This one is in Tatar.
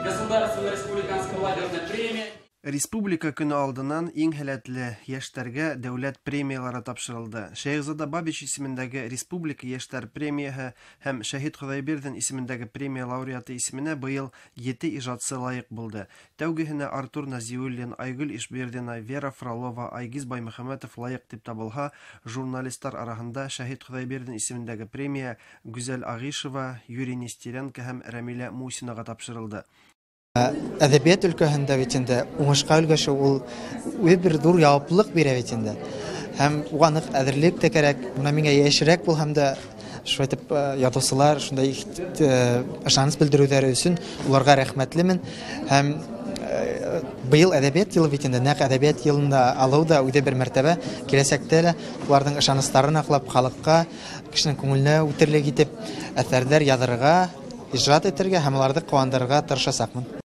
Государственная республиканская молодежная премия. Республика көне алдыннан иң һәләтле яшьләргә дәүләт премияләре тапшырылды. Шәехзада Бабич исемендәге Республика яшьләр премияһы һәм Шәһит Ходай-Бирдин исемендәге премия лауреаты исеменә быел 7 ижатсы лаек булды. Тәүгеһенә Артур Назиуллин, Айгөл Ишбирдина, Вера Фролова, Айгиз Баймөхәммәтов лаек дип табылһа, журналистлар араһында Шәһит Ходай-Бирдин исемендәге премия Гүзәл Агишева, Юрий Нестеренко һәм Рәмилә Мусинага тапшырылды. Әдәбият өлкәһендә бит инде уңышка өлгәшү ул үзе бер зур яваплылык бирә бит инде. Һәм уга нык әзерлек тә кирәк. Менә миңа яшьрәк булһам да, шулай итеп язучылар шундай ышаныч белдерүләре өчен уларга рәхмәтлемен. Һәм быел әдәбият елы бит инде, нәкъ әдәбият елында алу да үзе бер мәртәбә. Киләчәктә дә уларның ышанычларын аклап, халыкка, кешенең күңеленә үтерлек итеп әсәрләр язырга, ижат итәргә һәм аларны куандырырга тырышачакмын.